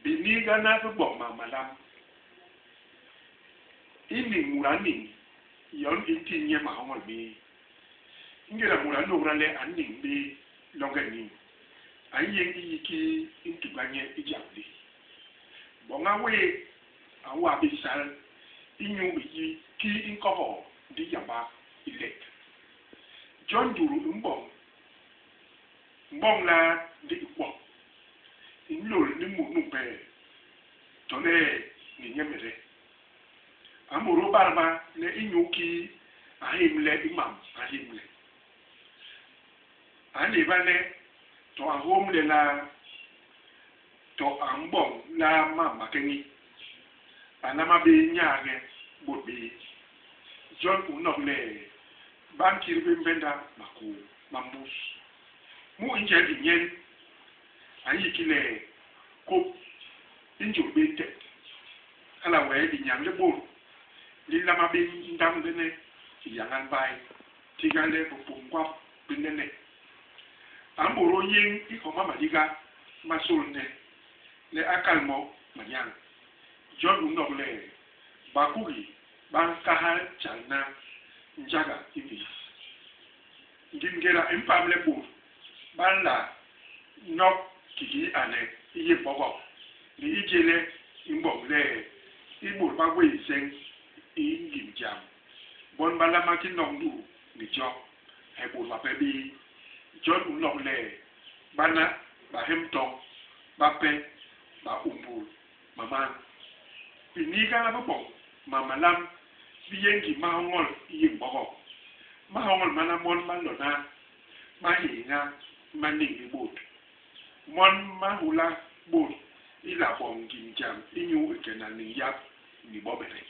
Biniigana bi boñ mam malam. I niñ mut a niñ yon i nti nye mahoñol méé. Ingéda mut a nôgda le a niñ bé longe niñ, a nyéñ i yi kii i ntuga nye i jam li. Boña wéé a nwaa bé sal inyu i yi kii i nkogoo ndi yamba i let. Jon ndutu i mboñ mboñ laa ndi i kwo. I nlôl ni mut numpe tole ni nyemede. A mbôdôl badba le inyu kii a nhémle i mam a nhémle. A nléba le to a nhôm lelaa, to a mboñ laa mam makeñi, a nlama bé nyaage bôt bé. Jon u nok le ba nkit bé mbenda makôô ma mbus. Mu i njel i nyen a nyi ki le kôp i njôl bé ntet. Hala wee linyañ li bôt li nlama bé ndañbene i yañan mbai, tiga le bipum gwap bi nene. A mbôdôl yéñ i homa maliga ma sôlne le a kal mo manyañ. Jon u nok le bakugi ba nkahal tjalna njaga i mis. Ngim ngéda i mpam le bôt ba nla nok kiki ane i yé mbogok, ni i je le i mboñ le i bôt ba gwé nseñ i ngim jam, bon ba nlama ki nok ndutu ni jok, he bôt bape bé. Jon u nok le bana bahem-toñ bape ba umbul mamañ. Biniigana bi boñ mam malam bi yé ngim mahoñol i yé mbogok. Mahoñol mana mon ma nlona mahéñha ma niñ i bôt. Mon ma nhôla bôt i la boñ ngim jam inyu i kena niñ yap ni bobede.